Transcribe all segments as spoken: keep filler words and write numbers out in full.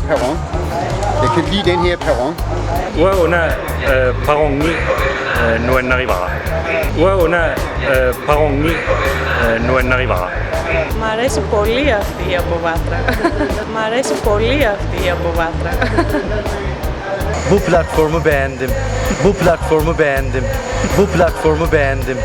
Perron. Jeg kan lide den her perron. Ua òna, eh, perrong-i, eh, no an àireamh. Ua òna, eh, perrong-i, eh, no an àireamh. Μ' αρέσει πολύ αυτή η αποβάθρα. Μ' αρέσει πολύ αυτή η αποβάθρα. Bu platformu bèendim. Bu platformu bèendim. Bu platformu bèendim.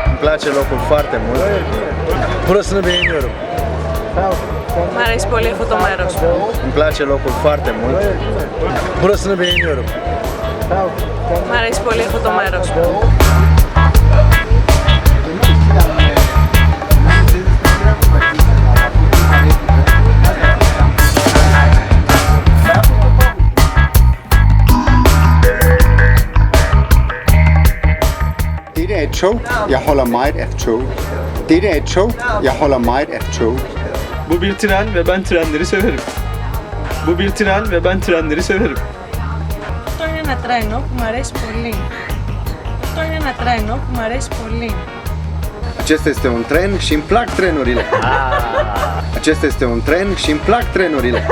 Îmi place locul foarte mult. Burasını beğeniyorum. Μ' αρέσει πολύ αυτό το μέρος. Îmi place locul foarte mult. Burasını beğeniyorum. Μ' αρέσει πολύ αυτό το μέρος. Dette er et tog. Jeg holder meget af tog. Dette er et tog. Jeg holder meget af tog. Bu bir tren ve ben trenleri severim. Bu bir tren ve ben trenleri severim. Αυτό είναι ένα τρένο που μ' αρέσει πολύ. Αυτό είναι ένα τρένο που μ' αρέσει πολύ. Acesta este un tren și îmi plac trenurile. Acesta este un tren și îmi plac trenurile.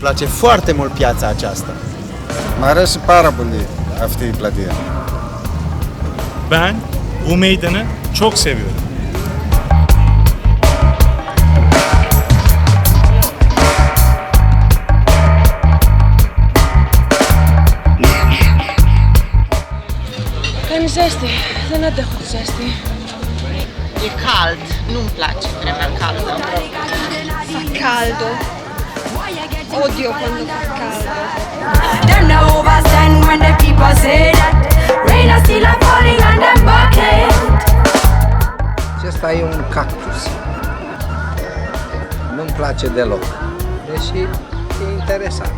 Îmi place foarte mult piața aceasta. Μ' αρέσει πάρα πολύ αυτή η πλατεία. Ben bu meydanı çok seviyorum. Κάνει ζέστη. Δεν αντέχω τη ζέστη. Il caldo, non mi piace, non mi piace il caldo. Fa caldo. Odio quando fa caldo. Dem nuh overstand when the people say that rain a still a falling on dem bucket. Acesta e un cactus. Nu-mi place deloc. Deși e interesant.